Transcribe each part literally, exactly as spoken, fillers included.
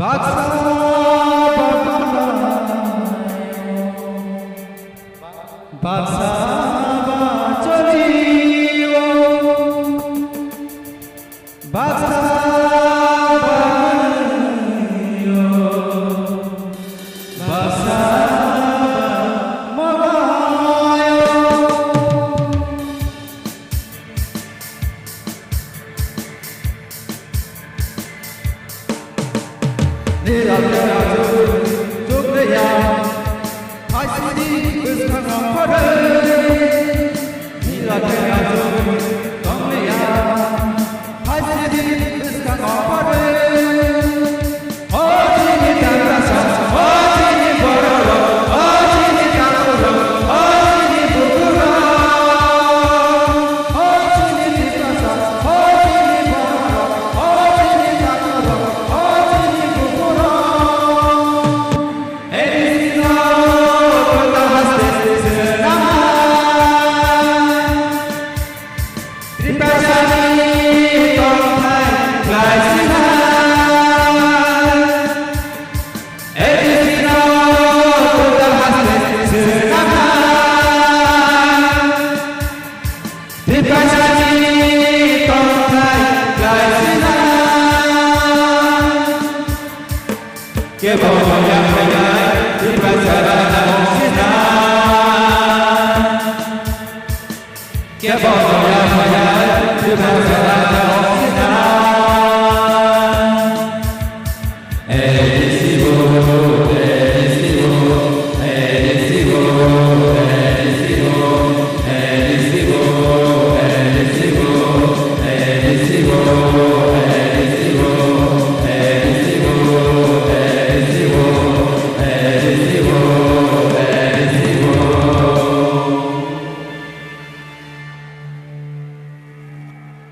Baksa, baksa, baksa,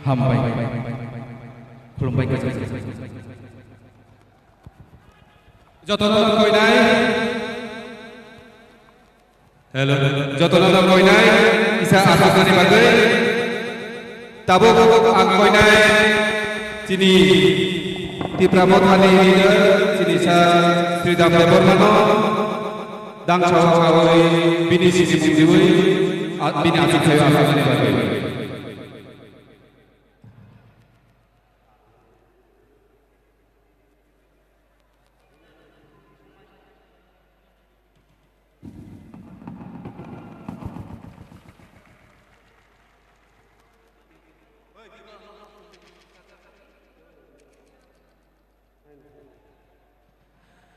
Hambai. Khulumbai kajak. Jotono koinai. Hello. Jotono koinai. Isa asokani bagwi. Tabuk ang koinai. Chini Tipra Mothani leader, chini sa Sridham Debbarmano. Dang chao chawi bini sini mungdiwi. Bini asok sayo asokani bagwi.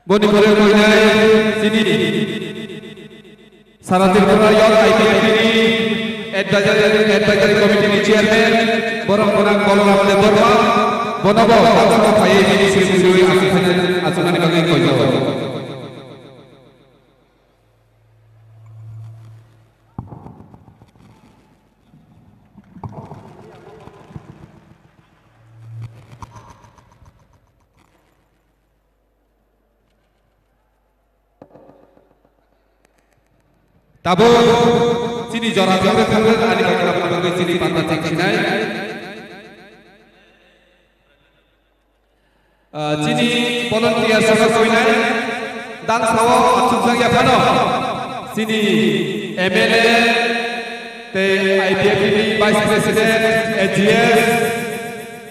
Boni pore koinai chini Sara Tripura Youth I P F T ni Advisory, Advisory Committee ni Chairman, borok gwnang Balaram Debbarma, bono bo aswk phaiwi bini simi simi aswk phaiwi aswk nani bagwi koijago. Tabuk chini jora jora thangwi ani bagwi chini panda thik sinai. Ah, chini volunteer saka koinai dang sao achukjak ya phano. Chini M L A tei I P F T ni Vice President, A G S,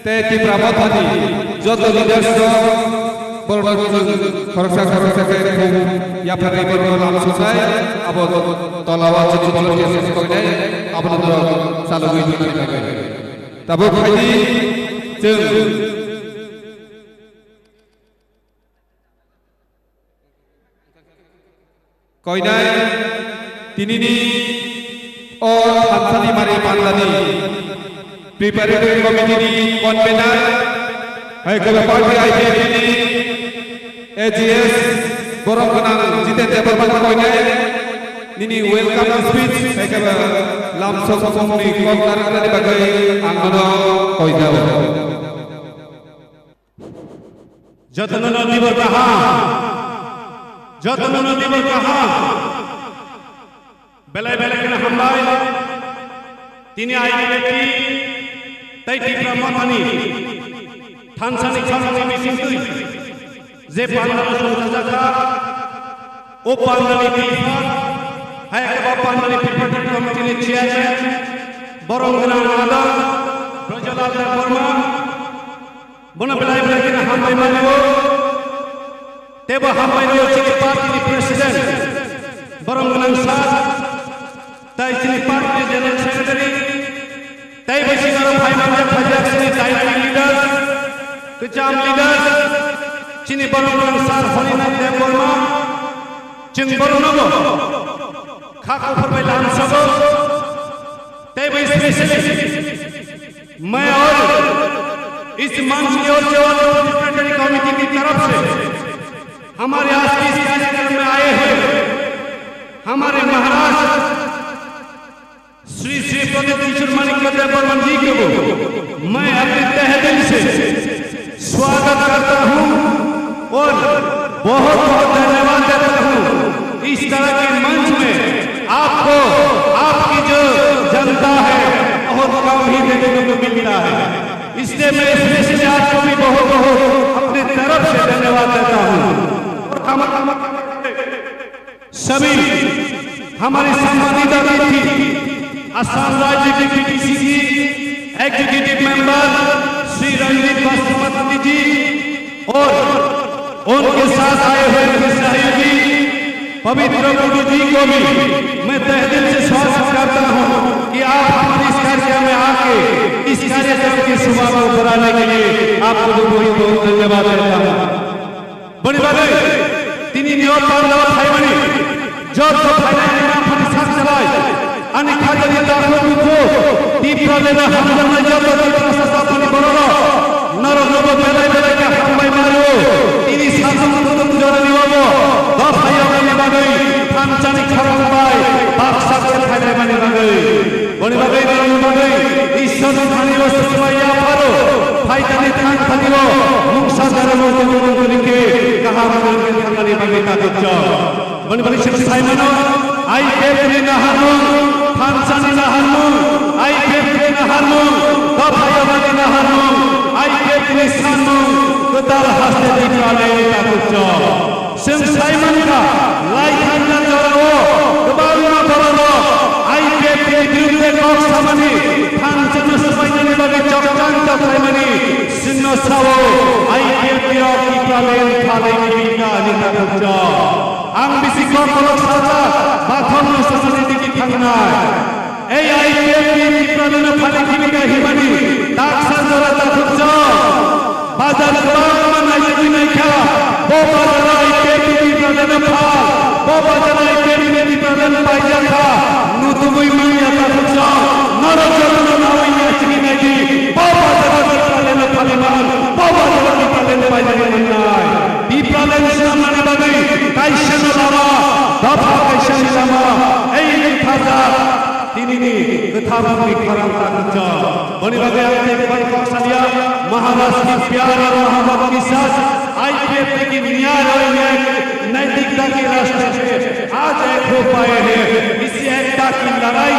tei Tipra Mothani joto leaders rok borok rok khoroksa khoroksa khe khum yapharwi borok lam sujai abo tola o chini volunteer saka koinai abo norok chalogwi thangna bagwi. Tabuk phaidi chwng koinai tinini o thansani mari pandani preparatory committee ni convener, hai khe party I P F T ni A G S borok gwnang Jiten Debbarma koinai nini welcome speech hai khe lamsok songni kok narwknani bagwi ang nono koijago. Jotono no tibor kaham, jotono no tibor kaham. Belai belai kheno hambai. Tini I P F T tei Tipra Mothani thansani khoroknwi bisingtwi je pandal songchajakha, o pandalni philphak, hai khe bo pandalni preparatory committee ni chairman, borom gwnang adong Brajlal Debbarma, Bono belai belai kheno hambai mano. Teibo hambai rwo chini party ni president, borok gwnang sir, tei chini party ni general secretary, tei bai chini aro phai manjak phaijak chini dynamic leader, kwcham leader, Chini borok rang sir Harinath Debbarma, chwng borok nogo kha kuphur bai lam sogo, tei bai specially मैं और इस मंच की ओर से और secretary committee की तरफ से हमारे आज के इस कार्यक्रम में आए हुए हमारे महाराज श्री श्री प्रदीप किशोर माणिक्य देव बर्मन जी को मैं अपने तहे दिल से स्वागत करता हूं और बहुत बहुत धन्यवाद देता हूं। इस तरह के मंच में आपको, आपकी जो जनता है, बहुत कम ही देखने को मिलता है। इसलिए मैं इसमें से आपको भी बहुत बहुत अपनी तरफ से धन्यवाद देता हूं। और हम सभी हमारे सम्मानित अतिथि, असम राज्य के पीटीसीसी एग्जीक्यूटिव मेंबर श्री रंजीत बासुमती जी और उनके साथ आए हुए उनके सहयोगी पवित्र गुरु जी को भी मैं तहे दिल से स्वागत करता हूं कि आप हमारे इस कार्यक्रम में आके इस कार्यक्रम की शोभा को बढ़ाने के लिए आपको बहुत बहुत धन्यवाद देता हूं। Boni bagwi tini ni o pandao phaimani joto phainai ani aphani sak salai, ani khajani takhuk bukhu, Tipraland no hamjaknai joto Tiprasa jathani bororok, norokno bo belai belai khe hambai mano. Tini satung kutung jorani obo dopha yoknani bagwi thansa ni khorang bai baksa khe phainaimani bagwi. Boni bagwi, boni bagwi, Ishwar ni thani o swbai ya pharo, phaitani thang thani o, mungsa jara mungsa mungsa mungsa khe, kaham mungsa khe thangani bagwi takhuk chok. Boni bagwi sir saimano, I P F ni naharmung, thansa ni naharmung, I P F ni naharmung, dopha yoknani naharmung, I P F ni sanmung, kwtal haste di kale takhuk chok. Chwng sai mankha, lai thangna jorao kwbangma bororok I P F ni birudhe kok samani thanchano swbainani bagwi chokchang chok khlaimani chwngno sao I P F ni rok Tipraland phalai kibika ani takhuk chok. Ang bisi kok kolok sajak, bathorno samani digi thangnai. Ei I P F ni Tipraland no phalai kibika himani taksa jora takhuk chok. Bazar kwbangma naijagwi naikha, bo bazar o I P F ni Tipraland no phal, bo bazar o I P F ni Tipraland paijak kha, nutugwi manya takhuk chok. Norok jotono nawi naisingwi naidi, bo bazar o Tipraland no phalwi man, bo bazar o Tipraland paijagwi mannai. Tipraland swnamnani bagwi kaisa no lama, dopha kaisa ni lama, ei thajak. Tinini kwthar mungni khorang takhuk chok. Boni bagwi ang tei bai kok salia, Maharaj ki pyar aur Mahabab ki sas, I P F ki nyay aur nyay, naitikta ki rasta se aaj ek ho paaye hain. Isi ekta ki ladai,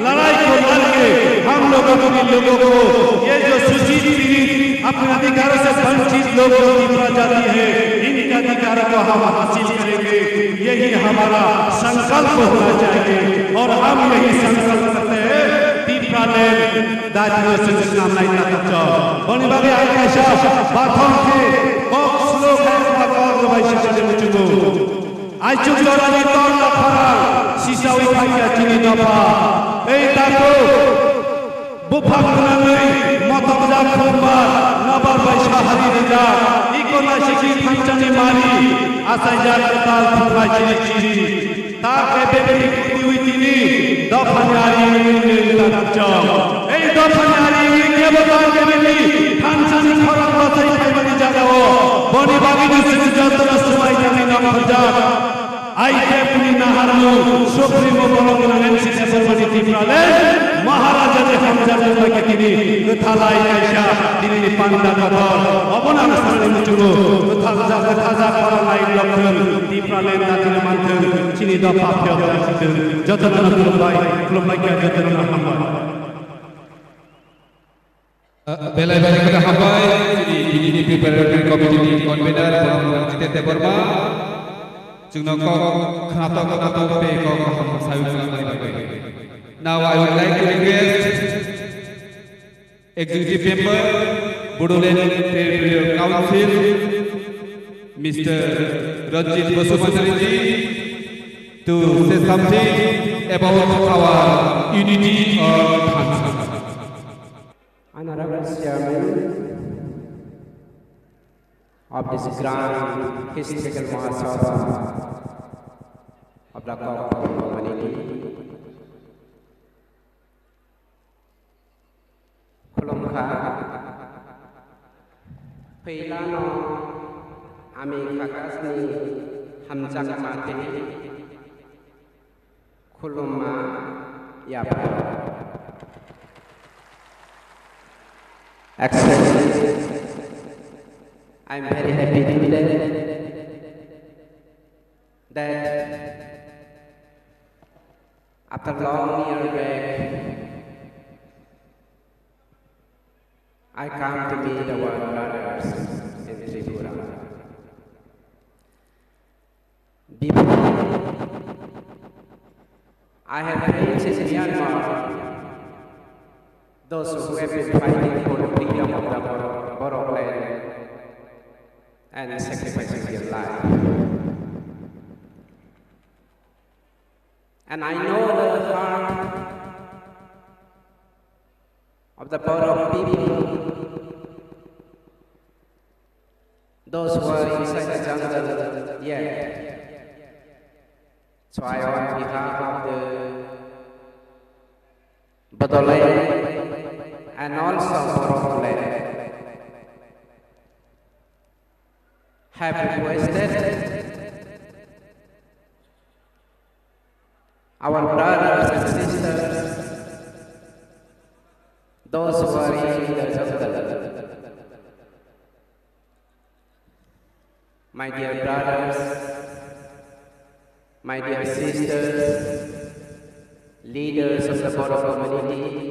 ladai ko ladke hum logon ki logon ko ye jo suchit pirit apne adhikaron se vanchit log jo Tipra jati hai, inke adhikaron ko hum haasil karenge. यही हमारा संकल्प होना चाहिए और हम यही संकल्प करते हैं। Tipraland datino swnamnai takhuk chok. Boni bagwi ang kaisa bathang khe kok slow khe kok rwbai sani muchungo. Aichuk jorani tong laphara sisawi phaikha chini dopha. Ei takhuk Buphang gwnangwi motokjak khumba nobar bai sahari rijak, iko naisiki thanchani mari achaijak kwtal thumbai chiri chiri. Ta kebebini kutiwi tini dophani ari wngwi nwng takhuk chok. Ei dophani ari wngwi kebo ta kebebini thanchani khorang bachai phaimani jagao boni bagwino chwng jotono swmai jani nongkhorjak. I P F ni naharmung, Supremo Bolong Gwnang M C Debbarmani Tipraland, Maharaja ni hamjakmung bai khe tini kwthalai kaisa tinini panda kotor. Obono ang sanani muchungo kwthaljak, kwthajak khorang nai lokthwng, Tipraland datino manthwng, chini dopha phiyok lai sithwng. Jotono khulumbai, khulumbai khe jotono hambai. Belai belai khe hambai, chini B D P Preparatory Committee ni convener, Borok Jitendra Debbarma, chwngno kok khnatok khnatok tei kok kaham sawi chwlangmani bagwi. Now I would like to request Executive Member, Bodoland Territorial Council, Mister Ranjit Basumatary ji, to say something about our unity of Thansa. Honorable Chairman, of this grand historical Mahasabha of the Kokborok community. Khulumkha, phailano ami khakasni hamjakma tini khulumma yapha. Actually, I'm very happy today that after long year back, I come to meet our brothers in Tripura. Before, I have friends in Myanmar, those who have been fighting for the freedom of the Bor-, Borok land and sacrificing their life. And I know the heart of the Borok people, those who are inside the jungle yet. So I, on behalf of the Bodoland and also Borokland, have requested our brothers and sisters, those who are in the jungle, my dear brothers, my dear sisters, leaders of the Borok community,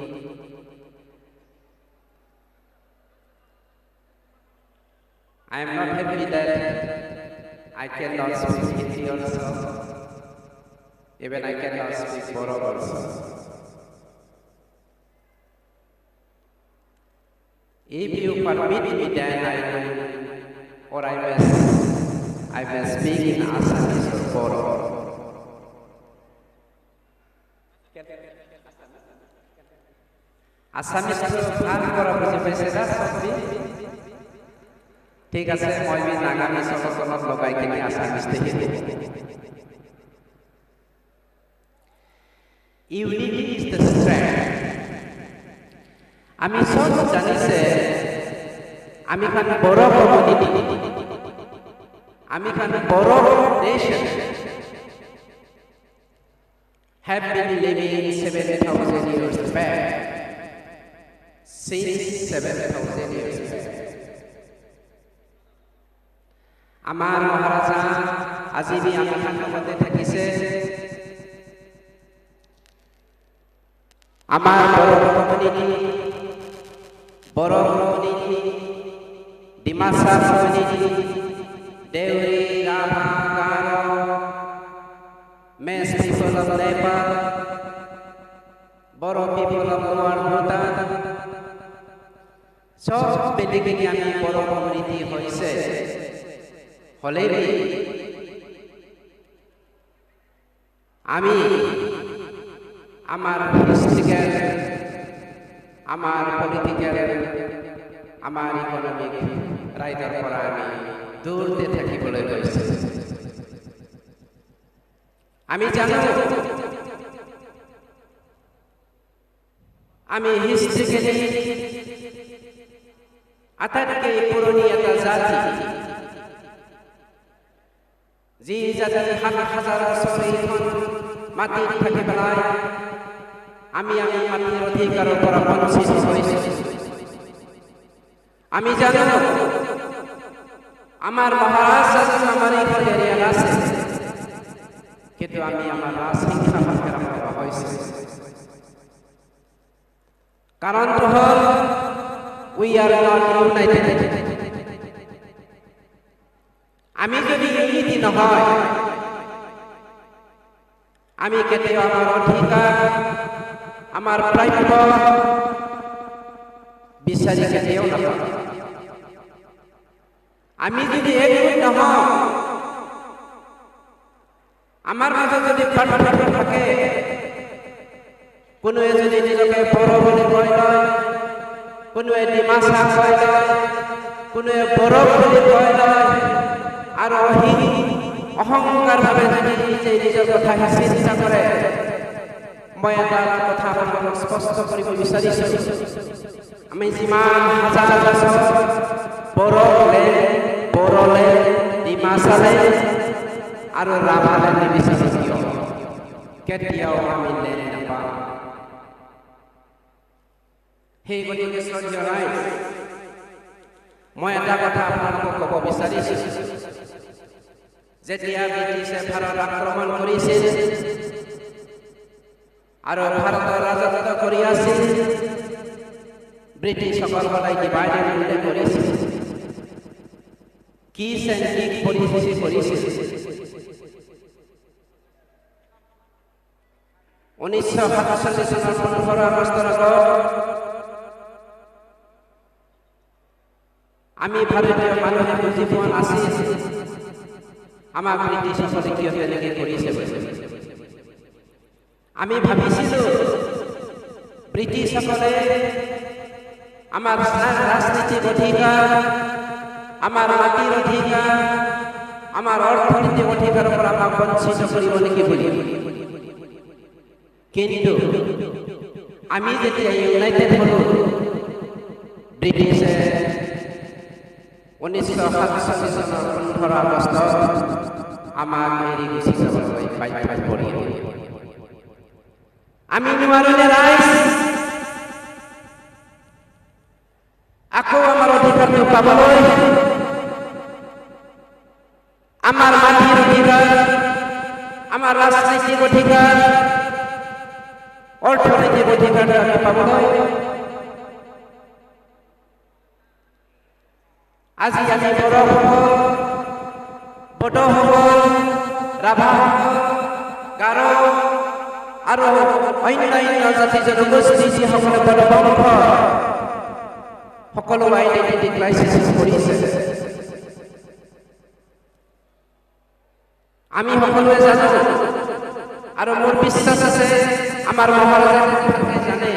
I am not happy that I cannot speak Hindi also. Even I cannot speak Borok also. If you permit me, then I will, or I must, I must speak in Assamese or Borok. Assamese to bhal kora buji paise da, sabbi? Thik ase, moi bi Nagami sobo sono logai kini Assamese te Hindi. Unity is the strength. Ami sob jani se, ami khan Borok community, ami khan Borok nation. Have been living seven thousand years back. Since seven thousand years back. Amar Maharaja aji bi ami khan mate thakise. Amar Borok community, Borok community, Dimasa community, Deuri, Raha, Garo, Mech people of Nepal, Boro people of Lower Bhutan, sob miligini ami Boro community hoise. Holebi ami amar historical, amar political, amar economic raidar pora ami durte thaki bolai hoise. Ami jano, ami historically atatke puroni ekta jati. Ji jati hak hajar bosor ikhon mati thaki belai, ami ami mati odhikar pora bonchit hoise. Ami jano, amar Maharaj Raja amari kore area ase, kintu ami amar Raj Singha Bhattacharya hoise. Karon to hol, we are not united. Ami jodi unity no hoi, ami keteo amar odhikar, amar prapyo bisari keteo no hoi. Ami jodi ekjut no hoi, amar maze jodi parthartho thake, kunuwe jodi nijoke Boro bole koi loi, kunuwe Dimasa koi loi, কোনো বড় বুলি কয় নয়, আর অহং-, অহংকার ভাবে যদি নিজে নিজের কথা হিসেব করে, মই এটা কথা আপোনালোকক স্পষ্ট কৰিব বিচাৰিছো। আমি যিমান হাজাৰ বছৰ বড়োলেণ্ড, বড়োলেণ্ড, ডিমাচালেণ্ড আৰু ৰাভালেণ্ড নিবিচাৰো কিয়, কেতিয়াও আমি লেণ্ড নাপাম। সেই গতিকে শ্ৰদ্ধেয় ৰাইজ, মই এটা কথা আপোনালোকক ক'ব বিচাৰিছো, যেতিয়া ব্ৰিটিছে ভাৰত আক্ৰমণ কৰিছিল আৰু ভাৰতৰ ৰাজত্ব কৰি আছিল, ব্ৰিটিছসকল সদায় ডিভাইড এণ্ড ৰুল কৰিছিল। কি চেন কি পলিচি কৰিছিল? ঊনৈছশ সাতচল্লিছ চনৰ পোন্ধৰ আগষ্টৰ আগত আমি ভাৰতীয় মানুহে বুজি পোৱা নাছিল আমাক ব্ৰিটিছসকলে কিয় তেনেকে কৰিছে বুলি। আমি ভাবিছিলো ব্ৰিটিছসকলে আমাৰ ৰা-, ৰাজনীতিক অধিকাৰ, আমাৰ মাটিৰ অধিকাৰ, আমাৰ অৰ্থনৈতিক অধিকাৰৰ পৰা আমাক বঞ্চিত কৰিব নেকি বুলি। কিন্তু আমি যেতিয়া ইউনাইটেড হলো, ব্ৰিটিছে ঊনৈছশ সাতচল্লিছ চনৰ পোন্ধৰ আগষ্টত আমাক এৰি গুচি যাবলৈ বাধ্য কৰিলে। আমি নোৱাৰিলে ৰাইজ, আকৌ আমাৰ অধিকাৰটো পাবলৈ, আমাৰ মাটিৰ অধিকাৰ, আমাৰ ৰাজনৈতিক অধিকাৰ, অৰ্থনৈতিক অধিকাৰটো আমি পাবলৈ আজি আমি বড়োসকল, বড়োসকল, ৰাভাসকল, গাৰো আৰু অন্যান্য জাতি জনগোষ্ঠী যিসকলে বড়ো বংশ, সকলো আইডেণ্টিটি ক্ৰাইচিছ কৰিছে। আমি সকলোৱে জানো আৰু মোৰ বিশ্বাস আছে আমাৰ মহাৰাজা জানে।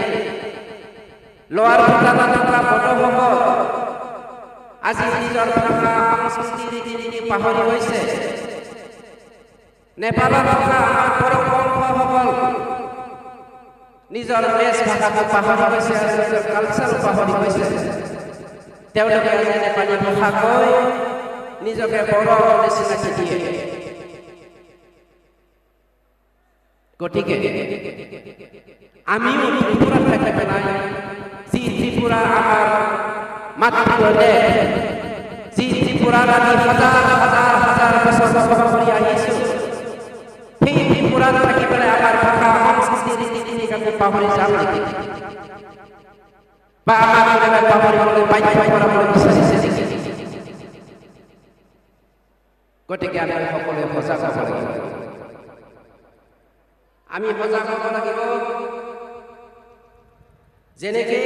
লোৱাৰ ভূটানত থকা বড়োসকল আজি নিজৰ ভাষা, সংস্কৃতি, ৰীতি নীতি পাহৰি গৈছে। নেপালত থকা আমাৰ বড়ো বংশসকল নিজৰ বেশ ভাষাটো পাহৰি গৈছে আৰু নিজৰ কালচাৰ পাহৰি গৈছে। তেওঁলোকে আজি নেপালী ভাষা কৈ নিজকে বড়ো বুলি চিনাকি দিয়ে। গতিকে আমিও ত্ৰিপুৰাত থাকি পেলাই, যি ত্ৰিপুৰা আমাৰ মাতৃ দেশ, যি ত্ৰিপুৰাত আমি হাজাৰ হাজাৰ হাজাৰ বছৰ বসবাস কৰি আহিছো, সেই ত্ৰিপুৰাত থাকি পেলাই আমাৰ ভাষা, সংস্কৃতি, ৰীতি নীতি আমি পাহৰি যাম নেকি? বা আমাক কোনোবাই পাহৰিবলৈ বাধ্য কৰাবলৈ বিচাৰিছে নেকি? গতিকে আমি সকলোৱে সজাগ হ'ব লাগিব। আমি সজাগ হ'ব লাগিব। যেনেকে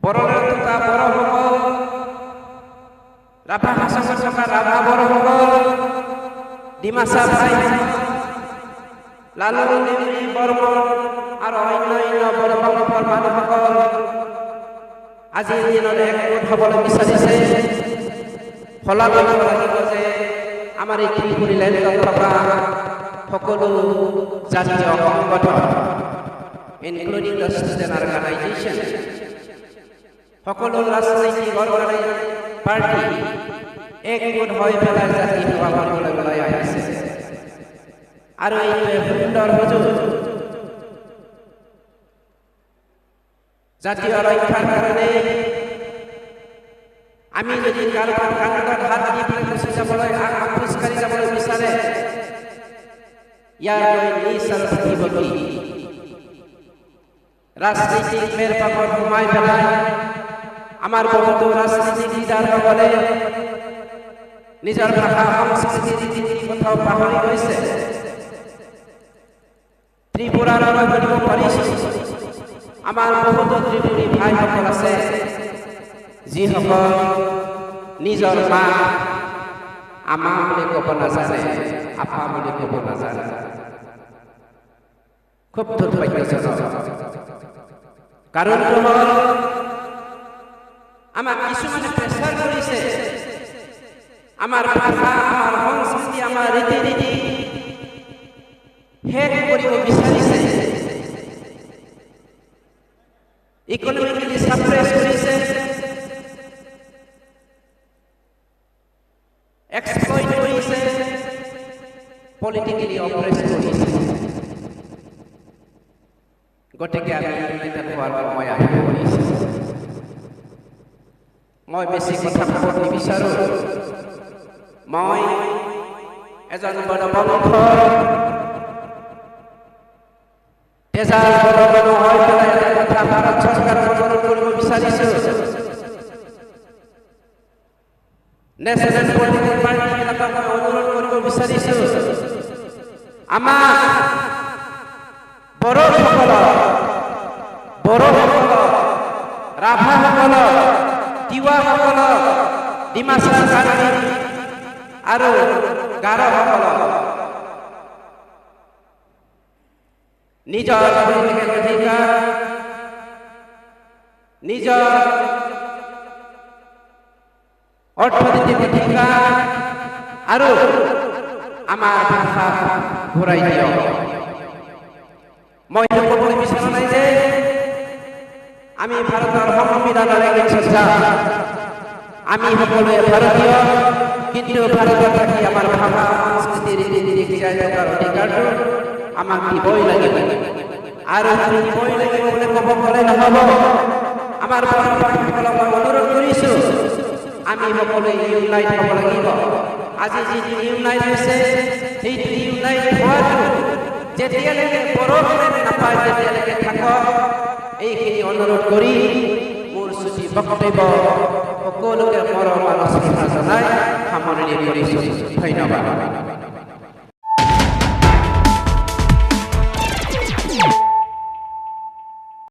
বড়োলেণ্ড থকা বড়োসকল, ৰাভা হাছঙত থকা ৰাভা বড়োসকল, ডিমাচা ভাই, লালুং, দেউৰী, বৰ্মন আৰু অন্যান্য বড়ো বংশৰ মানুহসকল আজিৰ দিনত একগোট হ'বলৈ বিচাৰিছে। শলাগ ল'ব লাগিব যে আমাৰ এই ত্ৰিপুৰী লেণ্ডত থকা সকলো জাতীয় সংগঠন, including the student organization, সকলো ৰাজনৈতিক অৰ্গেনাইজ পাৰ্টি একগোট হৈ পেলাই জাতি সেৱা কৰিবলৈ ওলাই আহিছে। আৰু এইটোৱে সুন্দৰ সুযোগ। জাতীয় ৰক্ষাৰ কাৰণে আমি যদি কাৰোবাৰ কান্ধত হাত দি পেলাই গুচি যাবলৈ, আ-, খোজকাঢ়ি যাবলৈ বিচাৰে, ইয়াৰ লৈ নিজ আৰু থাকিব কি? ৰাজনৈতিক মেৰপাকত সোমাই পেলাই আমাৰ বহুতো ৰাজনৈতিক লিডাৰসকলে নিজৰ ভাষা, সংস্কৃতি, ৰীতি নীতি কথাও পাহৰি গৈছে। ত্ৰিপুৰাৰ মই বুলিব পাৰিছো, আমাৰ বহুতো ত্ৰিপুৰী ভাইসকল আছে, যিসকল নিজৰ মা আমা বুলি ক'ব নাজানে, আপা বুলি ক'ব নাজানে। খুব দুৰ্ভাগ্যজনক। কারণটো হ'ল আমাক কিছুমানে প্ৰেছাৰ কৰিছে, আমাৰ ভাষা, আমাৰ সংস্কৃতি, আমাৰ ৰীতি নীতি শেষ কৰিব বিচাৰিছে, ইকনমিকেলি ছাপ্ৰেছ কৰিছে, এক্সপ্লইট কৰিছে, পলিটিকেলি অপ্ৰেছ কৰিছে। গতিকে আমি ইউনাইটেড হোৱাৰ সময় আহি পৰিছে। মই বেছি কথা ক'ব নিবিচাৰো। মই এজন বনবংশ, তেজা বনবংশ হৈ পেলাই এটা কথা ভাৰত চৰকাৰক অনুৰোধ কৰিব বিচাৰিছো। নেশ্যনেল পলিটিকেল পাৰ্টি বিলাকক মই অনুৰোধ কৰিব বিচাৰিছো, আমাৰ বড়োসকলক, বড়োসকলক, ৰাভাসকলক, তিৱাসকলক, ডিমাচা কাৰ্বি আৰু গাৰোসকলক নিজৰ পলিটিকেল অধিকাৰ, নিজৰ অৰ্থনৈতিক অধিকাৰ আৰু আমাৰ ভাষা ঘূৰাই দিয়ক। মই এইটো ক'বলৈ বিচৰা নাই যে আমি ভাৰতৰ সংবিধানৰ এগেইনষ্টত যাম। আমি সকলোৱে ভাৰতীয়, কিন্তু ভাৰতত থাকি আমাৰ ভাষা, সংস্কৃতি, ৰীতি নীতি জীয়াই থকাৰ অধিকাৰটো আমাক দিবই লাগিব। আৰু আমি দিবই লাগিব বুলি ক'ব গ'লে নহ'ব। আমাৰ ভাৰতীয়সকলক মই অনুৰোধ কৰিছো, আমি সকলোৱে ইউনাইট হ'ব লাগিব। আজি যিটো ইউনাইট হৈছে, সেইটো ইউনাইট হোৱাটো যেতিয়ালৈকে পৰমাণু নাপায়, তেতিয়ালৈকে থাকক। এইখিনি অনুৰোধ কৰি মোৰ চুটি বক্তব্য সকলোকে মৰম আৰু শ্ৰদ্ধা জনাই সামৰণি কৰিছো। ধন্যবাদ।